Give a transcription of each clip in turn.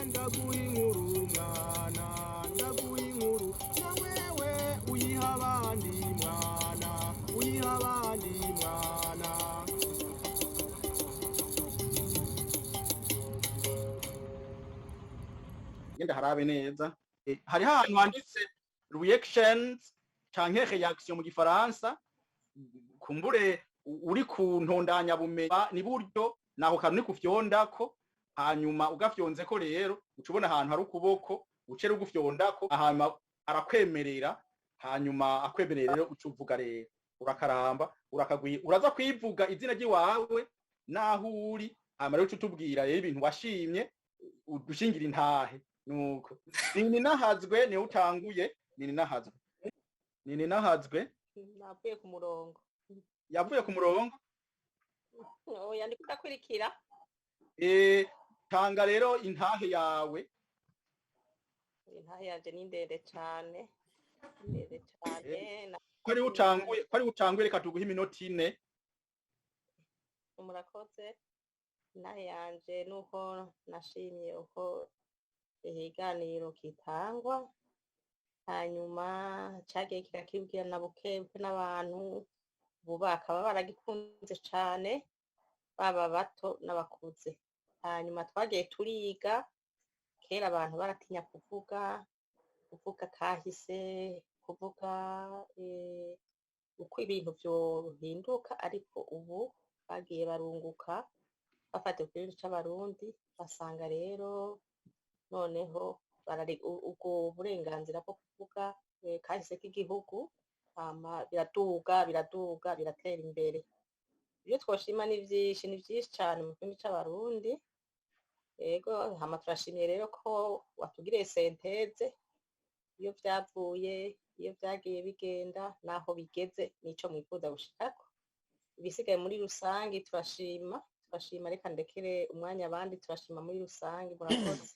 Ndaguha inkuru mwana, ndaguha inkuru na wewe uyiha abandi mwana, uyiha abandi mwana. Genda harabe neza. Hariho ahantu handitse reactions canke reaction mu gifaransa. Kumbure uri ku ntondanya bumenyi ni buryo nako kantu ni kufyondako, hanyuma ugafyonzeko rero uca ubona ahantu hari ukuboko, uce ugufyondako, hanyuma arakwemerera, hanyuma akwemerera rero uca uvuga rero urakaramba urakagwira, uraza kwivuga izina ry'iwawe naho uri, hanyuma rero uca utubwira rero ibintu washimye, udushingira intahe. Nuko nini nahazwe niwe utanguye, nini nahazwe, nini nahazwe. Navuye ku murongo. Yavuye ku murongo. Oya, ndiko ndakurikira. Tanga rero intahe yawe. Intahe yanje ni ndende cane, ndende cane. Ko ari utanguye, ko ari utanguye, reka tuguhe iminota 4. Murakoze. Intahe yanje nuko nashimye uko ikiganiro kitangwa, hanyuma cagiye kirakibwirana buke buke n'abantu ubu bakaba baragikunze cane, baba bato n'abakuze. Hanyuma twagiye turiga, kera abantu baratinya kuvuga kahise, kuvuga uko ibintu vyohinduka, ariko ubu bagiye barunguka bafata ku c'abarundi, basanga rero noneho ubwo burenganzira bwo kuvuga kahise k'igihugu, hama biraduga, biraduga, biratera imbere. Ibyo twoshima ni vyinshi, ni vyinshi cane mu gihugu c'abarundi. Yego, hama turashimiye rero ko watugiriye synthèse iyo vyavuye, iyo vyagiye bigenda, naho bigeze, nico mwifuza gushikako. Ibisigaye muri rusangi turashima, turashima. Reka ndekere umwanya abandi. Turashima muri rusangi, murakoze.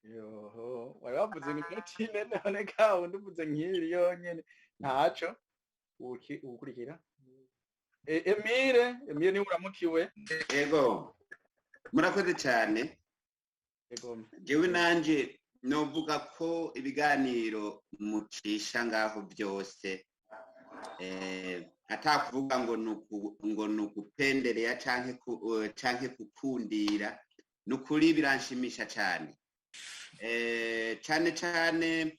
Yoho, wari wavuze ngo iminota 4, none ka wundi uvuze nk'iri yonyene ntaco. Ukurikira Emile, Emile niwe uramukiwe. Ego, murakoze cyane. Ego. Jewe nanje novuga ko ibiganiro mucisha ngaho byose, atakuvuga ngo ngo nukupendereya canke kukundira, nukuri biranshimisha cyane, cane cane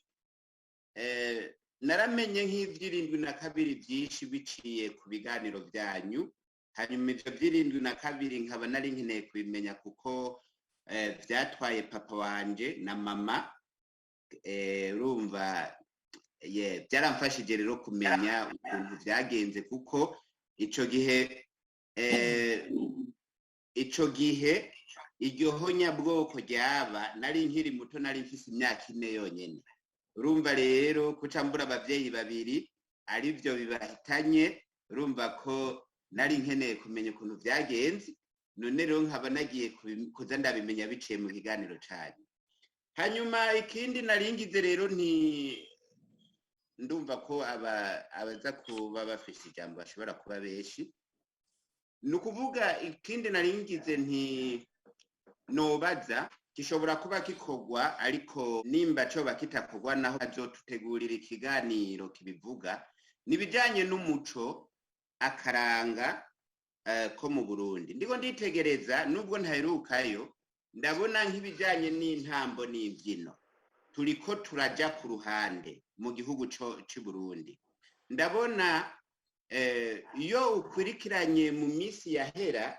naramenye nk'ivy' 72 byinshi biciye ku biganiro byanyu. Hanyuma ivyo vy' 72 nkaba nari nkeneye kubimenya kuko vyatwaye papa wanje na mama. Urumva ye byaramfashije rero kumenya ukuntu vyagenze, kuko ico gihe iryo honyabwoko ryaba nari nkiri muto, nari mfise imyaka 4 yonyene. Urumva rero kuca mbura abavyeyi babiri arivyo bibahitanye, urumva ko nari nkeneye kumenya ukuntu vyagenze. None rero nkaba nagiye kuza ndabimenya biciye mu kiganiro canyu. Hanyuma ikindi naringize rero, nti ndumva ko abaza kuba bafise ijambo bashobora kuba benshi. Ni ukuvuga ikindi naringize nti nobaza gishobora kuba gikorwa, ariko nimba coba kitakorwa naho azotutegurira ikiganiro kibivuga, ni ibijanye n'umuco akaranga ko mu Burundi. Ndiko nditegereza, nubwo ntaherukayo, ndabona nk'ibijanye n'intambo n'imbyino turiko turaja ku ruhande mu gihugu c'u Burundi. Ndabona iyo ukurikiranye mu minsi yahera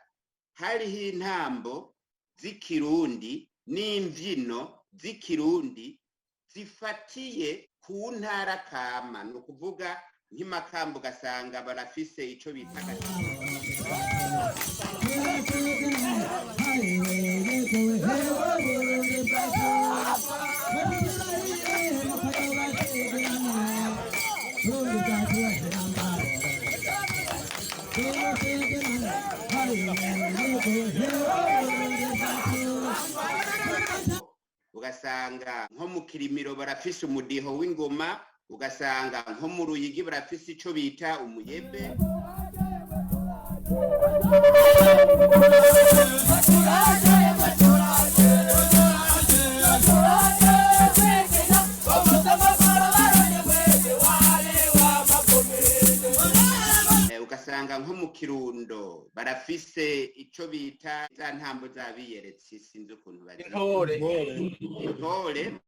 hariho intambo z'ikirundi n'imbyino z'ikirundi zifatiye ku ntara kama, ni ukuvuga nk'imakambo ugasanga barafise ico bita ugasanga nko mu Kirimiro barafise umudiho w'ingoma, ugasanga nko mu Ruyigi barafise ico bita umuyebe. Barafise ico bita za ntambo z'abiyeretse, sinzi ukuntu bazita. Intore. Intore.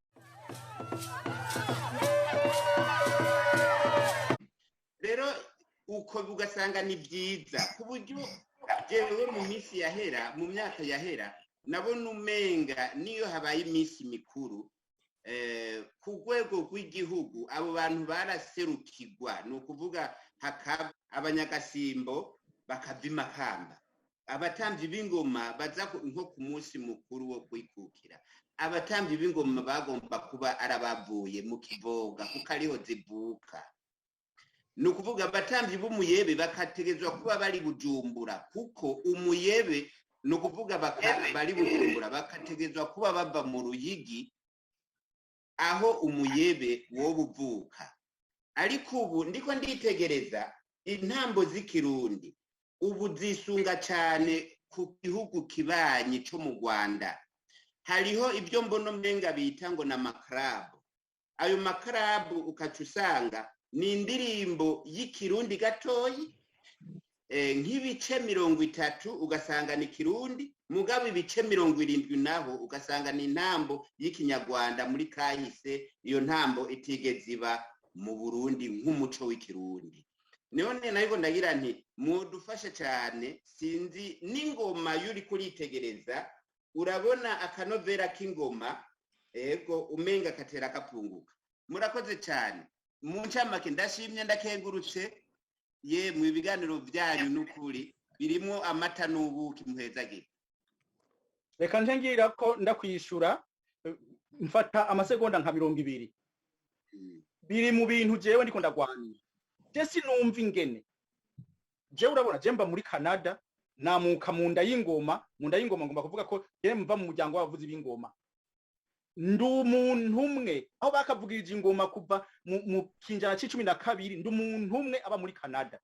Rero uko ugasanga ni byiza, ku buryo jewe mu minsi yahera, mu myaka yahera, nabona umenga niyo habaye iminsi mikuru ku rwego rw'igihugu, abo bantu baraserukirwa. Ni ukuvuga hakaba abanyagasimbo bakava imakamba, abatambyi b'ingoma baza nko ku munsi mukuru wo kwikukira. Abatambyi b'ingoma bagomba kuba ari abavuye mu Kivoga, kuko ariho zivuka. Ni ukuvuga abatambyi b'umuyebe bakategerezwa kuba bari Bujumbura, kuko umuyebe, ni ukuvuga bari Bujumbura, bakategerezwa kuba bava mu Ruyigi aho umuyebe woba uvuka. Ariko ubu ndiko nditegereza intambo z'ikirundi ubu zisunga cyane ku gihugu kibanyi cyo mu Rwanda. Hariho ibyo mbona umenga bita ngo ni amakarabu. Ayo makarabu ukaca usanga ni indirimbo y'ikirundi gatoyi, nk'ibice 30 ugasanga ni kirundi, mugabo ibice 70 naho ugasanga ni intambo y'ikinyarwanda. Muri kahise iyo ntambo itigeze iba mu Burundi nk'umuco w'ikirundi. None nariko ndagira nti mudufashe cyane. Sinzi n'ingoma yuri kuritegereza, urabona akanovera k'ingoma, ego umenga katera kapunguka. Murakoze cyane. Mu ncamake ndashimye, ndakengurutse yemwe, ibiganiro byanyu n'ukuri birimo amata n'ubuki. Muhezagire. Reka nje ngira ko ndakwishura, mfata amasegonda nka 20. Biri mu bintu jewe ndiko ndagwanira. Je sinumva ingene jewe, urabona je mba muri Canada, namuka mu nda y'ingoma. Mu nda y'ingoma ngomba kuvuga ko je mva mu muryango w'abavuzi b'ingoma. Ndi umuntu umwe aho bakavugirije ingoma kuva mu kinjana c'12. Ndi umuntu umwe aba muri Canada,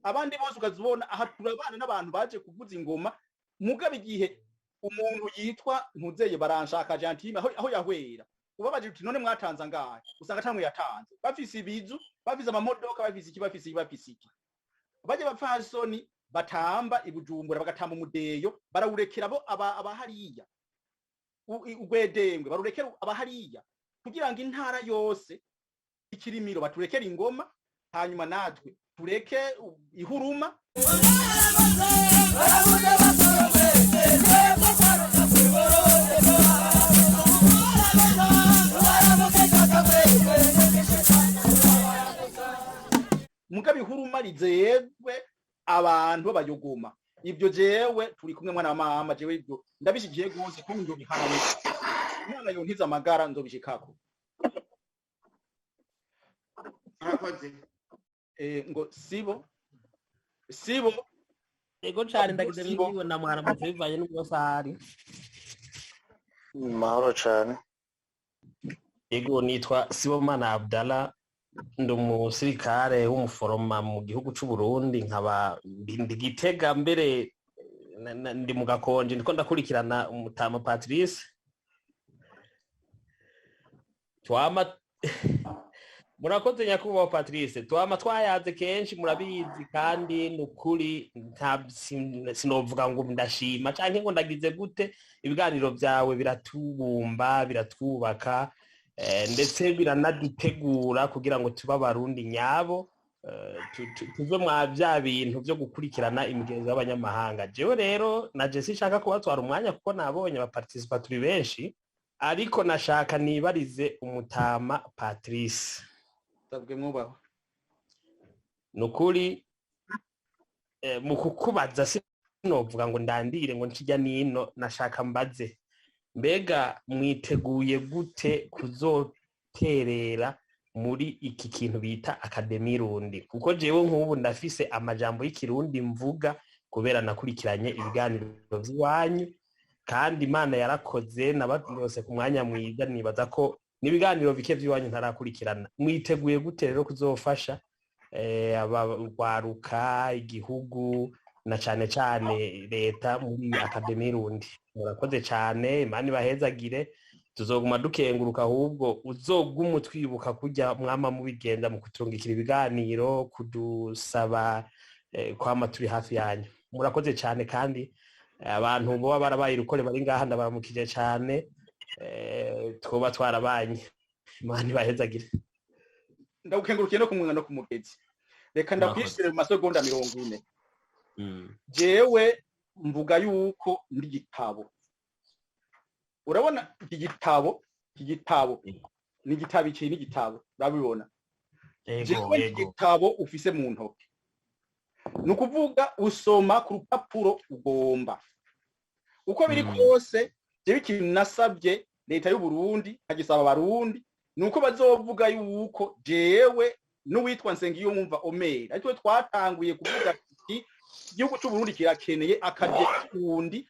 abandi bose ukazibona aha turabana n'abantu baje kuvuza ingoma. Mugabo igihe umuntu yitwa Ntuzeye Baranshaka Gentime aho yahwera, ubabaje uti none mwatanze angahe, usanga atamwe yatanze. Bafise ibizu, bafise amamodoka, bafise iki, bafise iki, bafise iki. Bajya bapfasoni batamba ibujumbura, bagatamba umudeyo, barawurekera bo abahariya ugwedengwe, barurekera abahariya kugira ngo intara yose ikirimiro baturekere ingoma, hanyuma natwe tureke ihuruma. Mugabo ihuruma rizegwe abantu b'abayogoma. Ibyo jewe turi kumwe, mwana wa mama, jewe ibyo ndabishigiye gose, kandi ndobiharanira. Imana yontiza amagara nzobishikako. Murakoze. Ngo sibo sibo. Ego cane, ndagize Sibo. mwiriwe na mwaramutse bivanye n'umusahari. Mahoro cane. Ego, nitwa Sibomana Abdallah, ndi umusirikare w'umuforoma mu gihugu c'u Burundi, nkaba ndi Gitega mbere ndi mu Gakonje, ndiko ndakurikirana umutama Patrice. Twama murakoze nyakubahwa Patrice, twama twayaze kenshi murabizi, kandi nukuri nta sinovuga ngo ndashima canke ngo ndagize gute. Ibiganiro vyawe biratubumba, biratwubaka, ndetse biranadutegura kugira ngo tube abarundi nyabo, tuve mwa vya bintu vyo gukurikirana imigenzo y'abanyamahanga. Jewe rero naje sinshaka kubatwara umwanya kuko nabonye abaparticipa turi benshi, ariko nashaka nibarize umutama Patrice. Sabwe mwubahwe. Nukuri mu kukubaza sinovuga ngo ndandire ngo ncirya nino, nashaka mbaze mbega mwiteguye gute kuzoterera muri iki kintu bita Akademi Rundi? Kuko jewe nk'ubu ndafise amajambo y'ikirundi mvuga kubera nakurikiranye ibiganiro vy'iwanyu, kandi Imana yarakoze nabarose ku mwanya mwiza, nibaza ko n'ibiganiro bike vy'iwanyu ntarakurikirana. Mwiteguye gute rero kuzofasha abarwaruka igihugu na cane cane leta muri Akademi Rundi? Murakoze cane, Imana ibahezagire. Tuzoguma dukenguruka, ahubwo uzoguma utwibuka kurya mwama mubigenda mu kuturungikira ibiganiro, kudusaba kwama turi hafi yanyu. Murakoze cyane, kandi abantu boba barabaye irukore bari ngaha ndabaramukije cyane. Twoba twarabanye, Imana ibahezagire. Ndagukengurukiye no kumwanga no ku mugezi. Reka Murakoze. Ndakwishyure mu masegonda 40. Jewe mvuga yuko ndi igitabo. Urabona iki gitabo? Iki gitabo ni igitabo, iki ni igitabo, urabibona? Ego. Jewe ndi Ego. igitabo ufise mu ntoke, ni ukuvuga usoma ku rupapuro ugomba uko biri kose. Jewe ikintu nasabye leta y'u Burundi, nkagisaba abarundi, ni uko bazovuga yuko jewe n'uwitwa Nsengiyumva Omeri ariko twatanguye kuvuga ati igihugu cy'u Burundi kirakeneye académie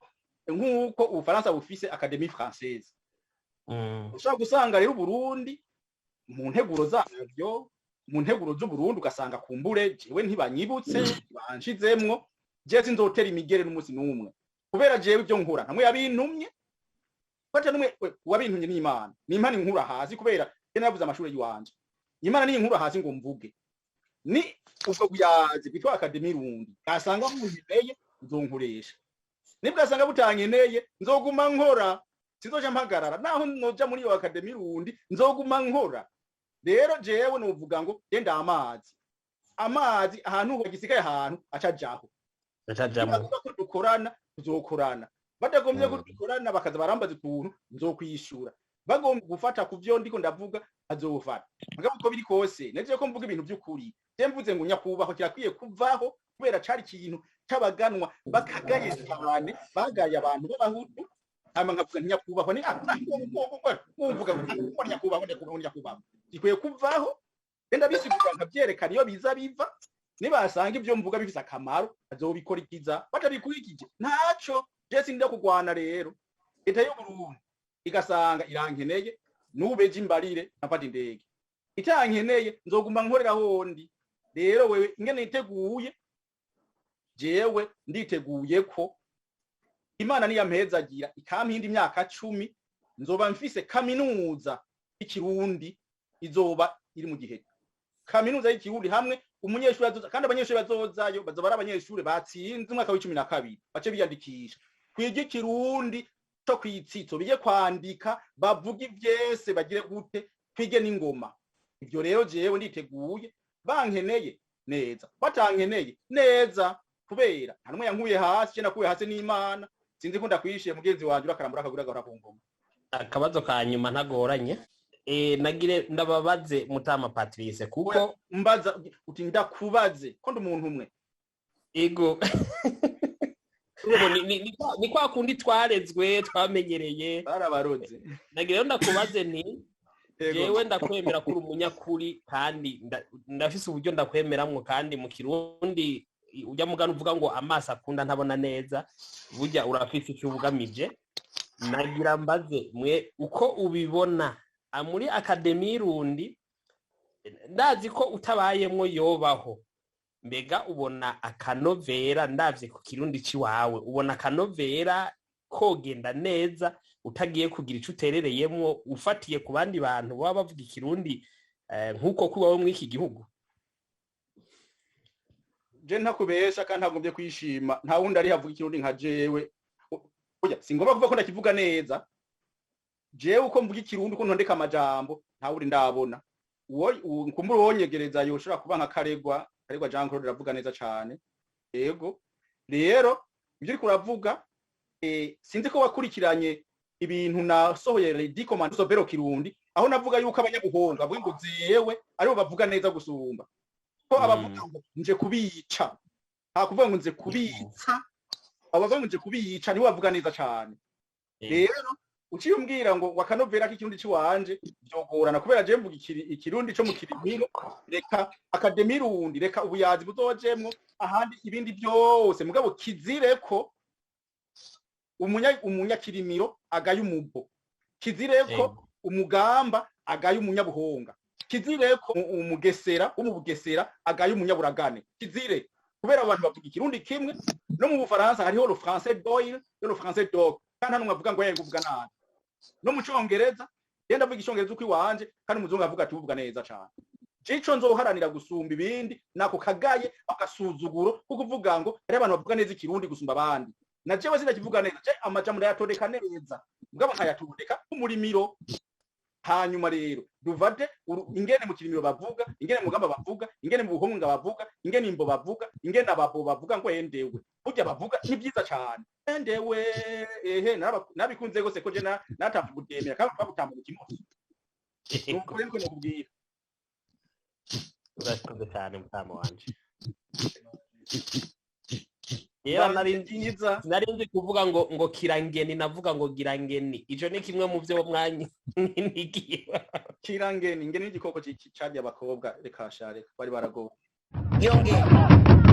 nk'uko Ubufaransa bufise Académie française. Ushobora gusanga rero Uburundi mu nteguro zabyo, mu nteguro z'Uburundi, ugasanga kumbure jewe ntibanyibutse, banshizemwo. Jewe sinzotera imigere n'umunsi n'umwe, kubera jewe ibyo nkura ntamwe yabintumye, fata n'umwe wabintumye ni Imana, ni Imana inkura hasi, kubera je naravuze amashuri yiwanje. Imana ni inkura hasi ngo mvuge ni ubwo buyazi bwitwa Académie Rundi. Bwasanga bunkeneye nzonkoresha, nibwasanga butankeneye nzoguma nkora, sinzoja mpagarara. Naho noja muri iyo Académie Rundi nzoguma nkora. Rero jewe novuga ngo genda amazi, amazi ahantu gisigaye ahantu acajaho. Ndacajamwo. Nibavuga ko dukorana, tuzokorana. Batagombye ko dukorana, bakaza barambaza ukuntu, nzokwishura. Bagomba gufata ku vyo ndiko ndavuga, azofata. Mugabo uko biri kose, neje ko mvuga ibintu by'ukuri. Je mvuze ngo nyakubahwa kirakwiye kuvaho, kubera cari ikintu c'abaganwa bakagaye cyane, bagaye abantu b'abahutu. Hama nkavuga nti nyakubahwa ni mvuga ngo nyakubahwa, nyakubahwa, nyakubahwa gikwiye kuvaho. Genda bisigura nkavyerekana iyo biza biva. Nibasanga ibyo mvuga bifise akamaro, azobikurikiza. Batabikurikije, ntaco. Je sinda kugwana. Rero leta y'u Burundi igasanga irankeneye, nubeje imbarire nafata indege. Itankeneye, nzoguma nkorera hondi. Rero wewe ingene niteguye, jewe nditeguye ko Imana niyampezagira ikampinda imyaka 10, nzoba mfise kaminuza y'ikirundi izoba iri mu gihe, kaminuza y'ikirundi hamwe umunyeshuri azoza, kandi abanyeshuri bazozayo bazoba ari abanyeshuri batsinze umwaka wa 12, bace biyandikisha kwiga ikirundi co kwitsitso, bige kwandika, bavuge ivyese, bagire gute, twige n'ingoma. Ivyo rero jewe nditeguye. Bankeneye neza, batankeneye neza, kubera nta numwe yankuye hasi, je nakuye hasi n'Imana. Sinzi ko ndakwishiye, mugenzi wanje, urakarambura akagura gahora ku ngoma. Akabazo ka nyuma ntagoranye. Nagire ndababaze, mutama Patrice, kuko Mbaza uti ndakubaze ko ndi umuntu umwe. Ego. Urumva ni kwa kundi twarezwe, twamenyereye. Barabaroze. Nagira rero ndakubaze nti Ego. jewe ndakwemera kuri umunyakuri, kandi ndafise uburyo ndakwemeramwo. Kandi mu kirundi ujya mugana uvuga ngo amaso akunda ntabona neza, burya urafise icyo ubugamije. Nagira mbaze mwe uko ubibona muri Académie Rundi. Ndazi ko utabayemwo yobaho. Mbega ubona akanovera, ndavye ku kirundi ciwawe, ubona akanovera kogenda neza utagiye kugira ico uterereyemwo, ufatiye ku bandi bantu baba bavuga ikirundi nk'uko kubaho muri iki gihugu? Je ntakubesha kandi ntagombye kwishima, nta wundi ari havuga ikirundi nka jewe. Oya, singomba kuvuga ko ndakivuga neza. Jewe uko mvuga ikirundi, uko ntondeka amajambo, nta wundi ndabona. Uwo kumbura uwonyegereza yoshobora kuba nka Karegwa, Karegwa Jean Claude, aravuga neza cane. Yego, rero ibyo uriko uravuga, sinzi ko wakurikiranye ibintu nasohoye, les 10 commandements Sobero Kirundi, aho navuga yuko abanyabuhonga bavuga ngo jewe aribo bavuga neza gusumba, ko abavuga ngo nje kubica, nta kuvuga ngo nje kubitsa, abavuga ngo nje kubica nibo bavuga neza cane. Rero uciye umbwira ngo wakanovera k'ikirundi ciwanje, vyogorana, kubera je mvuga ikirundi co mu kirimiro. Reka Académie Rundi, reka ubuyazi buzojemwo ahandi, ibindi byose, mugabo kizire ko umunyakirimiro agaye umubo, kizire ko umugamba agaye umunyabuhonga, kizire ko umugesera wo mu Bugesera agaye umunyaburagane. Kizire, kubera abantu bavuga ikirundi kimwe. No mu Bufaransa hariho le français d'oïl et le français d'oc, kandi nta numwe avuga ngo yego uvuga nabi. No mu Congereza, genda avuga icongereza uko iwanje, kandi umuzungu avuga ati uvuga neza cane. Cico nzoharanira gusumba ibindi nako kagaye agasuzuguro ko kuvuga ngo hari abantu bavuga neza ikirundi gusumba abandi. Na jewe sinakivuga neza, je amajambo ndayatondeka neza, mugabo nkayatondeka nk'umurimiro. Hanyuma rero duvate ingene mu Kirimiro bavuga, ingene mu Mugamba bavuga, ingene mu Buhunga bavuga, ingene Imbo bavuga, ingene Ababo bavuga, ngo endewe burya bavuga ni byiza cyane. Endewe ehe, nabikunze gose ko je natamva kudemera kandi twabutamba mu kimoso. Nuko rero niko nokubwira. Urakoze cyane, mutama wanje. Yera nari byiza. Nari nzi kuvuga ngo kirangeni, navuga ngo girangeni. Ico ni kimwe mu vyo mwanyinigiye. Kirangeni, ingene n'igikoko carya abakobwa. Reka sha, reka, bari baragowe. Yongera.